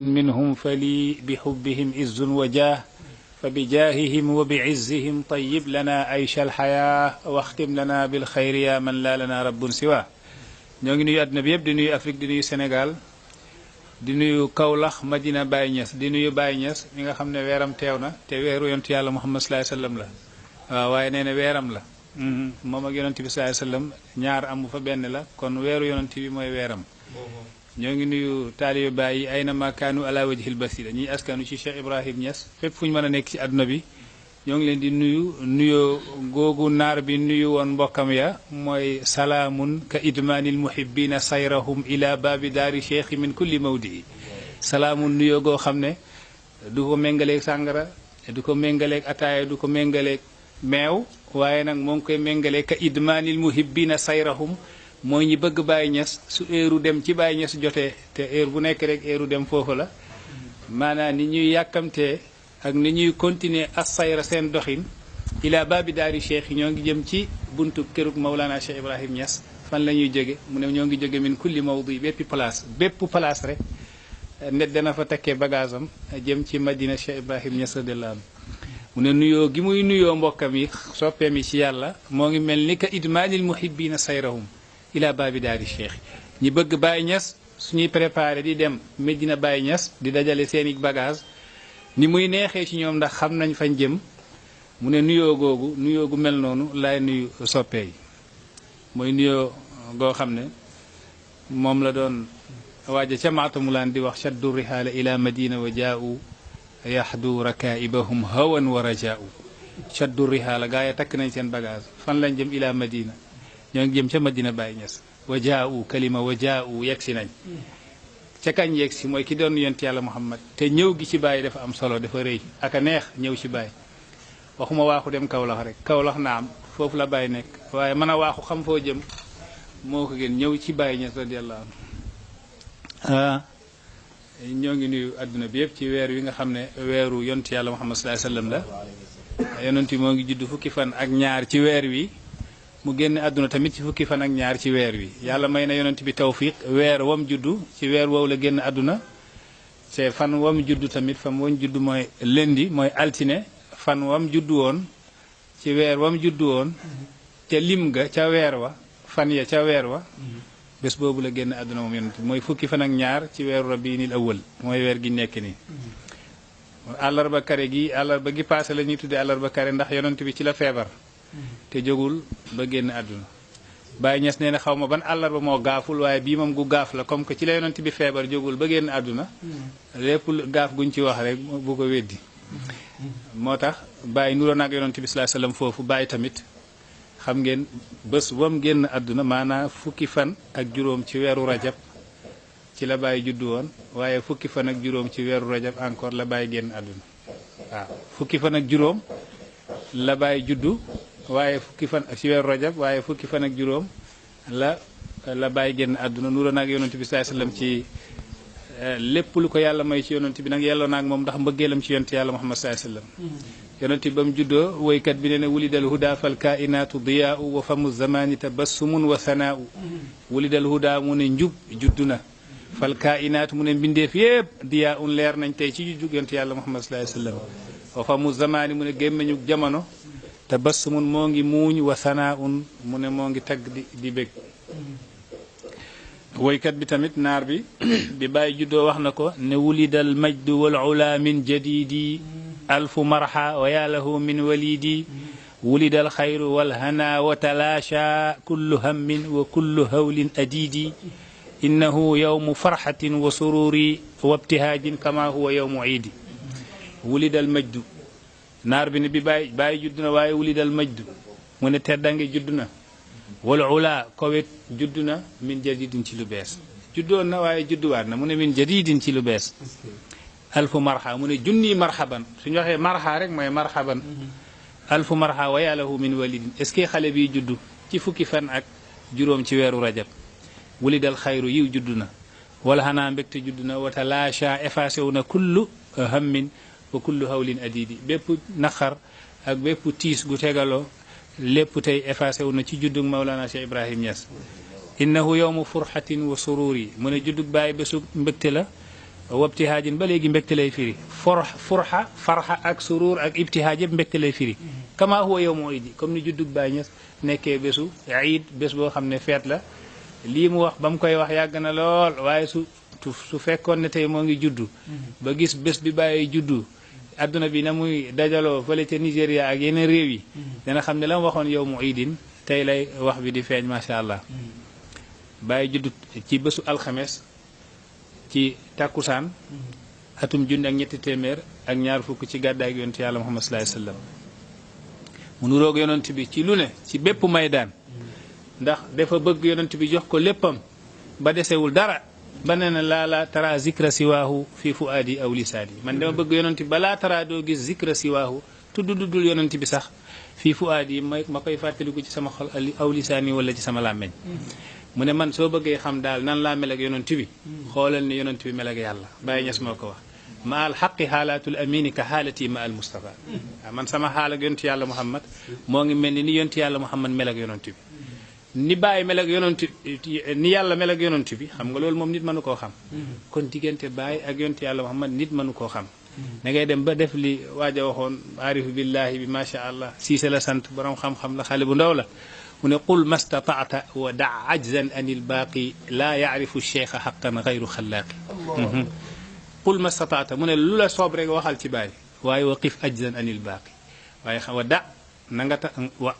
منهم فلي بحبهم عز وجاه فبجاههم وبعزهم طيب لنا عيش الحياة واختم لنا بالخير يا من لا لنا رب سواه. ñoo ngi nuyu àdduna bi yëpp di nuyu Afrique di nuyu Sénégal di nuyu Kaolack Madina Baye Niass di nuyu Baye Niass mi nga xam ne weeram teew na te weeru yonent yàlla Muhammad sallallahu alayhi wasallam la waaw waaye nee na weeram la moom ak yonent bi sallallahu alayhi wasallam ñaar amu fa benn la kon weeru yonent bi mooy weeram. ñoo ngi nuyu taalibe Baay yi ayna makaanu ala wajhil basira ñuy askanu ci Cheikh Ibrahim Niass fépp fu ñu mën a nekk ci àdduna bi ñoo ngi leen di nuyu nuyoo googu naar bi nuyu woon mbokkam ya mooy salaamun ka idmaanil muhibbina sayrahum ila baabi daari cheikh min kulli mawdi salaamun nuyoo goo xam ne du ko méngaleeg sàngara du ko méngaleeg ataaya du ko méngaleeg meew waaye nag moo ngi koy méngaleeg ka idmaanil muhibbina sayrahum mooy ñi bëgg Baye Niass su heure dem ci Baye Niass jotee te heure bu nekk rek heure dem foofu la maanaam ni ñuy yàkkamtee ak ni ñuy continuer as-sayra seen doxin ila baabi daari cheikh yi ñoo ngi jëm ci buntu kërug Maulana Cheikh Ibrahim Niass fan la ñuy jóge mu ne ñoo ngi jóge min kulli mawdi bépp place rek net dana fa takkee bagage am jëm ci Madina Cheikh Ibrahim Niass radiyallahu anhu mu ne nuyoo gi muy nuyoo mbokkam yi soppeem yi ci yàlla moo ngi mel ni ka idmaanil muhibbina sayrahum ila baabi daari cheikh ñi bëgg Baye Niass suñuy préparé di dem Medina Baye Niass di dajale seeni bagage ni muy neexee ci ñoom ndax xam nañ fañ jëm mu ne nuyoo gu mel noonu laay nuyu soppee yi mooy nuyoo goo xam ne moom la doon waaja ca maatamulaan di wax shaddu rihaala ila madina wa jaa'u yaxdu rakaibahum hawan wa rajaa'u shaddu rihaala gaa yi takk nañ seen bagage fan lañ jëm ila madina ñoo ngi jëm ca Madina Baye Niass wa jaa'u kalima wa jaa'u yegsi nañ ca kañ yegsi mooy ki doon yonent yàlla Muhammad te ñëw gi ci Baye dafa am solo dafa rëy ak a neex ñëw ci Baye waxuma waaxu dem Kaolack rek Kaolack na am foofu la Baye nekk waaye mën a waaxu xam foo jëm moo ko gën ñëw ci Baye Niass radiyallahu anhu ñoo ngi nuyu adduna bi yëpp ci weer wi nga xam ne weeru yonent yàlla Muhammad sallallahu alayhi wasallam la yonent yi moo ngi judd fukki fan ak ñaar ci weer wi mu génn àdduna tamit ci fukki fan ak ñaar ci weer wi yàlla may na yonent bi tawfiq weer wam juddu ci weer woowu la génn àdduna te fan wam juddu tamit fan wam juddu mooy lundi mooy altine fan wam juddu woon ci weer wam juddu woon ca lim ga ca weer wa fan ya ca weer wa bés boobu la génn àdduna moom yonent bi mooy fukki fan ak ñaar ci weeru rabiinil awwal mooy weer gi nekk nii àllarba kare gi àllarba gi passé la ñuy tuddee àllarba kare ndax yonent bi ci la feebar te jógul ba génn àdduna Baye Niass nee na xaw ma ban àllarba moo gaaful waaye bii moom gu gaaf la comme que ci la yonent bi feebar jógul ba génn àdduna lépp gaaf guñ ci wax rek bu ko weddi moo tax Baye nuroo naag yonent bi sallallahu alayhi wasallam foofu Baye tamit xam ngeen bés wam génn àdduna maanaam fukki fan ak juróom ci weeru rajab ci la Baye juddu woon waaye fukki fan ak juróom ci weeru rajab encore la Baye génn àdduna waaw fukki fan ak juróom la Baye juddu waaye fukki fan ci weeru rajab waaye fukki fan ak juróom la Baye génn àdduna nuroo naag yonent bi sallallahu alayhi wasallam ci lépp lu ko yàlla may ci yonent bi nag yelloo naag moom ndax mbëggeelam ci yonent yàlla Muhammad sallallahu alayhi wasallam yonent bi ba mu juddoo woykat bi nee na wulidal huda fal kainaatu diyaau wa famu zamani tabassumun wa sanaau wulidal huda mu ne njub juddu na fal kainaatu mu ne mbindeef yépp diyaa un leer nañ tey ci jug yonent yàlla Muhammad sallallahu alayhi wasallam wa famu zamani mu ne gémmeñu jamono tabassumun moo ngi muuñ wa sanaaun mu ne moo ngi tagg di bég woykat bi tamit naar bi bi Baye juddoo wax na ko ne wulidal majdu wal ula min jadidi alfu marha wa ya lahu min walidi wulidal xayru wal hana wa talasha kullu hammin wa kullu hawlin adidi innahu yawmu farxatin wa sururi wa ibtihaajin kama huwa yawmu iidi wulidal majdu naar bi ne bi Baye judd na waaye wulidal majdu mu ne teddange judd na wal ula kowet judd na min jadidin ci lu bees juddoon na waaye judduwaat na mu ne min jadidin ci lu bees alfu marha mu ne junni marhaban suñu waxee marha rek mooy marhaban alfu marha wa yàllahu min walidin est-ce que xale bi juddu ci fukki fan ak juróom ci weeru rajab wulidal xayru yiw juddu na wala xanaa mbégte juddu na wata lacha effacé wu na kullu hammin wa kullu hawlin adidi bépp naqar ak bépp tiis gu tegaloo lépp tey effacé wu na ci juddug Maulana Cheikh Ibrahim Niass innahu yawmu furhatin wa sururi mu ne juddug Baye bésu mbégte la wabtihaajin ba léegi mbégte lay firi furxa farxa ak suruur ak ibtihaaj yëpp mbégte lay firi kama huwa yawmu iidi comme ni juddug Baay Ñas nekkee bésu iid bés boo xam ne feet la lii mu wax ba mu koy wax yàgg na lool waaye su fekkoon ne tey moo ngi juddu ba gis bés bi bàyyi juddu adduna bi na muy dajaloo fële ca Nigéria ak yeneen réew yi dana xam ne la mu waxoon yawmu iidin tey lay wax bi di feeñ macha allah bàyyi juddu ci bésu alxames ci tàkkusaan atum junni ak ñetti téeméer ak ñaar fukk ci gàddaay ak yonent yàlla Muhammad sallallahu alayhi wasallam mu nuroog yonent bi ci lu ne ci bépp maydaan ndax dafa bëgg yonent bi jox ko léppam ba desewul dara ba nee na laa tara zikra siwaahu fi fuaadi aw lisaani man dama bëgg yonent bi balaa tara doo gis zikra siwaahu tuddul yonent bi sax fii fuaadi ma koy fàttaliku ci sama xol aw lisaani wala ci sama làmmeñ mu ne man soo bëggee xam daal nan laa mel ak yonent bi xoolal ni yonent bi mel ak yàlla Baye Niass moo ko wax ma al xaqi xaalaatul amini ka xaalati ma al Mustafa waaw man sama xaal ak yonent yàlla Muhammad moo ngi mel ni yonent yàlla Muhammad mel ak yonent bi ni Baye mel ak yonent ni yàlla mel ak yonent bi xam nga loolu moom nit mënu koo xam kon diggante Baye ak yonent yàlla Muhammad nit mënu koo xam da ngay dem ba def li waaja waxoon aarifu billahi bi macha allah siise la sant borom xam-xam la xale bu ndaw la mu ne qul mastataata wa da ajzan an il baaqi laa yaarifu cheikha xaqan gayru xalaaqi qul mastataata mu ne lu la soob rek waxal ci Baay waaye wa qif ajzan an il baaqi waaye wa da na nga ta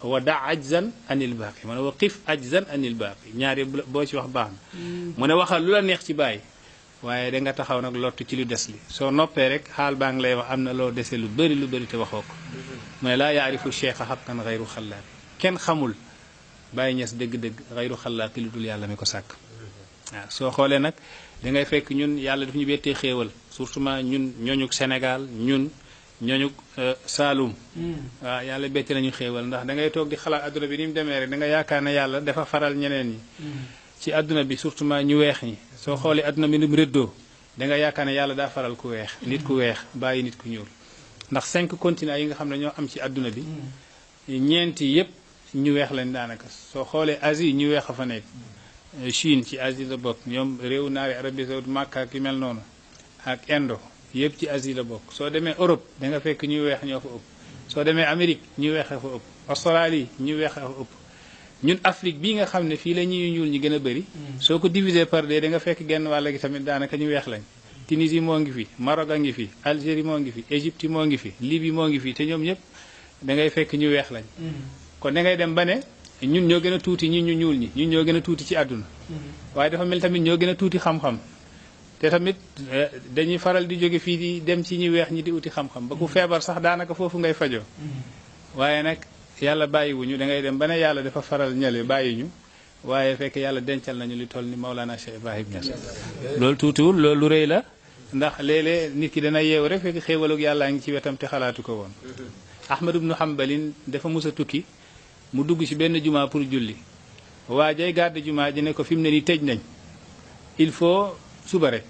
wa da ajzan an il baaqi mu ne wa qif ajzan an il baaqi ñaari boo ci wax baax na mu ne waxal lu la neex ci Baay waaye da nga taxaw nag lottu ci lu des li soo noppee rek xaal baa ngi lay wax am na loo dese lu bëri te waxoo ko mu ne laa yaarifu cheikha xaqan gayru xalaaqi kenn xamul Baye Niass dëgg-dëgg xayru xalaaqi lu dul yàlla mi ko sàkk waaw soo xoolee nag da ngay fekk ñun yàlla daf ñu bettee xéewal surtout ñun ñooñu Sénégal ñun ñooñu Saalum waaw yàlla bette nañu xéewal ndax da ngay toog di xalaat adduna bi ni mu demee rek da nga yaakaar ne yàlla dafa faral ñeneen ñi ci adduna bi surtout ñu weex ñi soo xoolee adduna bi ni mu rëddoo da nga yaakaar ne yàlla daa faral ku weex nit ku weex bàyyi nit ku ñuul ndax 5 continents yi nga xam ne ñoo am ci adduna bi ñeenti yépp ñu weex lañ daanaka soo xoolee Asie ñu weex a fa nekk Chine ci Asie la bokk ñoom réewu naari Arabie Saoudite Makka ak yu mel noonu ak Indo yëpp ci Asie la bokk soo demee Europe da nga fekk ñu weex ñoo fa ëpp soo demee Amérique ñu weex a fa ëpp Australie ñu weex a fa ëpp ñun Afrique bii nga xam ne fii la ñuy ñuul ñi gën a bëri soo ko diviser par deux da nga fekk genn wàll gi tamit daanaka ñu weex lañ Tunisie moo ngi fi Maroc a ngi fi Algérie moo ngi fi Égypte moo ngi fi Libye moo ngi fi te ñoom ñëpp da ngay fekk ñu weex lañ kon da ngay dem ba ne ñun ñoo gën a tuuti ñi ñu ñuul ñi ñun ñoo gën a tuuti ci àdduna waaye dafa mel tamit ñoo gën a tuuti xam-xam te tamit dañuy faral di jóge fii di dem ci ñi weex ñi di uti xam-xam ba ku feebar sax daanaka foofu ngay fajoo waaye nag yàlla bàyyiwuñu da ngay dem ba ne yàlla dafa faral ñale bàyyi ñu waaye fekk yàlla dencal nañu li toll ni Maulana Cheikh Ibrahim Niass loolu tuutiwul loolu lu rëy la ndax léeg-léeg nit ki dana yeew rek fekk xéewalug yàllaa ngi ci wetam te xalaatu ko woon Ahmad ibnu Hanbalin dafa mës a tukki mu dugg ci benn jumaa pour julli waa jay garde jumaa ji ne ko fi mu ne nii tëj nañ il faut suba rek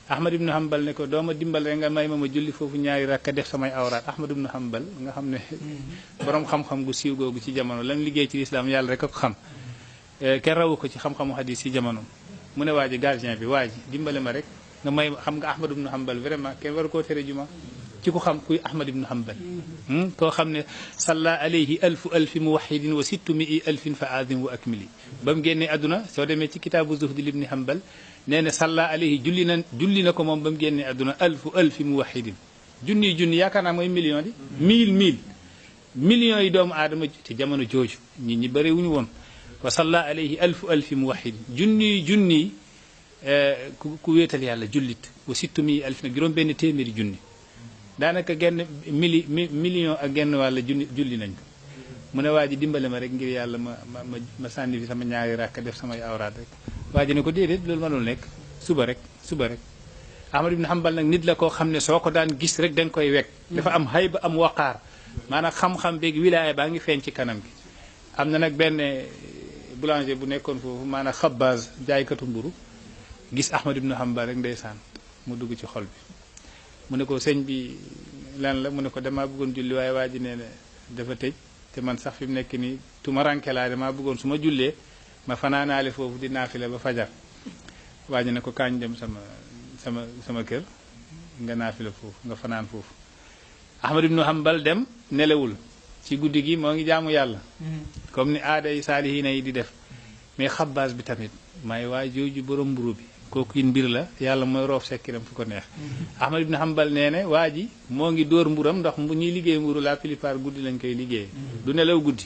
Ahmad ibnu Hanbal ne ko dooma dimbal rek nga may ma julli foofu ñaari rakka def samay awraat Ahmad ibnu Hanbal nga xam ne borom xam-xam gu siiw googu ci jamono lan liggéey ci lislaam yàlla rek a ko xam kenn rawu ko ci xam-xamu hadis ci jamono mu ne waa ji gardien bi waa ji dimbale ma rek nga may xam nga Ahmad ibnu Hanbal vraiment kenn war koo tere jumaa ci ko xam kuy Ahmad ibnu Hanbal koo xam ne salla alayhi alfi muwahidin wa 600,000 fa aazim wa akmili ba mu génnee àdduna soo demee ci kitaabu zuhdi libni Hanbal nee na salla alayhi julli na ko moom ba mu génnee àdduna alfi muwahidin junni yaakaar naa mooy million di mille millions yi doomu aadama te jamono jooju nit ñi bëri wuñu woon wa salla alayhi alfi muwahidin junni ku wéetal yàlla jullit wa 600,000 nag juróom benn téeméeri junni daanaka genn million ak genn wàlla julli nañ ko mu ne waa ji dimbale ma rek ngir yàlla ma sànni fi sama ñaari rakk def samay awraat rek waa ji ne ko déedéet loolu mënul nekk suba rek Ahmad ibn Hanbal nag nit la koo xam ne soo ko daan gis rek da nga koy wekk dafa am hayba am waqaar maanaam xam-xam beeg wilaaya baa ngi feeñ ci kanam gi am na nag benn boulanger bu nekkoon foofu maanaam xabaaz jaaykatu mburu gis Ahmad ibn Hanbal rek ndeysaan mu dugg ci xol bi mu ne ko sëñ bi lan la mu ne ko damaa bëggoon julli waaye waa ji nee na dafa tëj te man sax fi mu nekk nii tumaranke laa damaa bëggoon su ma jullee ma fanaanaale foofu di naafile ba fajar waa ji ne ko kaañ dem sama kër nga naafila foofu nga fanaan foofu. Ahmad ibnu Hanbal dem nelawul ci guddi gi moo ngi jaamu yàlla comme ni aada yi saalihiina yi di def mais xabbaas bi tamit may waa jooju borom mburu bi kooku it mbir la yàlla mooy roof sekkiram fu ko neex. Ahmad ibnu Hanbal nee ne waa ji moo ngi dóor mburam ndax ñuy liggéey mburu la plupart guddi lañ koy liggéeyee du nelaw guddi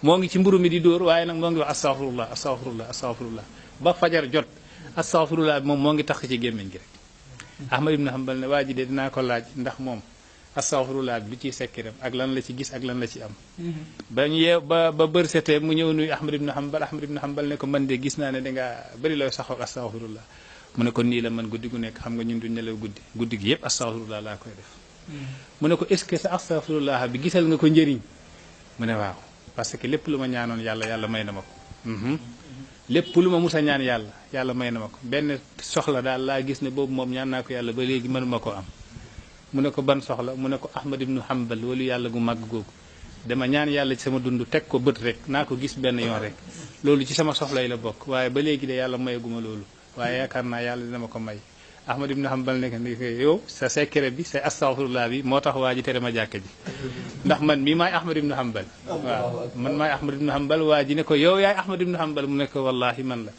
moo ngi ci mburu mi di dóor waaye nag moo ngi wax astaghfirullah astaghfirullah astaghfirullah ba fajar jot astaghfirullah bi moom moo ngi tax ci gémmiñ gi rek. Ahmad ibnu Hanbal ne waa ji de dinaa ko laaj ndax moom astaghfirullah bi ciy sekkiram ak lan la ci gis ak lan la ci am. ba ñu yeew ba bër setee mu ñëw nuyu Ahmad ibnu Hanbal ne ko man de gis naa ne dangaa bëri looy saxoo astaghfirullah mu ne ko nii la man guddi gu nekk xam nga ñun duñ nelaw guddi gi yëpp astaghfirullah laa koy def. mu ne ko est-ce que sa astaghfirullah bi gisal nga ko njëriñ mu ne waaw parce que lépp lu ma ñaanoon yàlla may na ma ko. lépp lu ma mus a ñaan yàlla may na ma ko benn soxla daal laa gis ne boobu moom ñaan naa ko yàlla ba léegi mënuma ko am. mu ne ko ban soxla mu ne ko Ahmad ibnu Hanbal walu yàlla gu màgg googu dama ñaan yàlla ci sama dund teg ko bët rek naa ko gis benn yoon rek loolu ci sama soxla yi la bokk waaye ba léegi de yàlla mayaguma loolu waaye yaakaar naa yàlla dina ma ko may. Ahmad ibnu Hanbal nekk ni yow sa secret bi sa astaghfirullah bi moo tax waa ji tere ma jàkka ji ndax man mii maay Ahmad ibnu Hanbal waaw man maay Ahmad ibnu Hanbal waa ji ne ko yow yaay Ahmad ibnu Hanbal mu ne ko wallahi man la.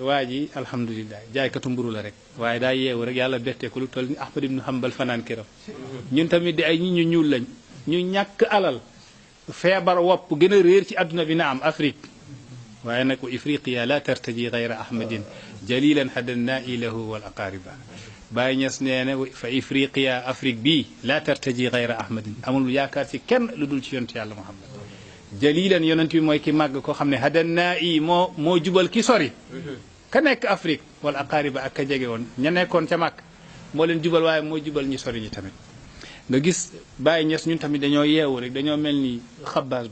waa ji alhamdulilah jaaykatu mburu la rek waaye daa yeewu rek yàlla bettee ko lu toll ni Ahmad ibnu Hanbal fanaan këram ñun tamit di ay nit ñu ñuul lañ ñu ñàkk alal feebar wopp gën a réer ci àdduna bi na am Afrique waaye nag wa ifriqiya la tartaji gayra ahmadin jalilan hadanna ilahu wal aqariba Baay Ñas nee na fa ifriqiya Afrique bii la tartaji gayra ahmadin amul yaakaar ci kenn lu dul ci yonent yàlla Muhammad jalilan yonent bi mooy ki màgg koo xam ne hadanna i moo jubal ki sori ka nekk Afrique wal aqariba ak ka jege woon ña nekkoon ca màgg moo leen jubal waaye moo jubal ñi sori ñi tamit nga gis Baay Ñas ñun tamit dañoo yeewu rek dañoo mel ni xabbaas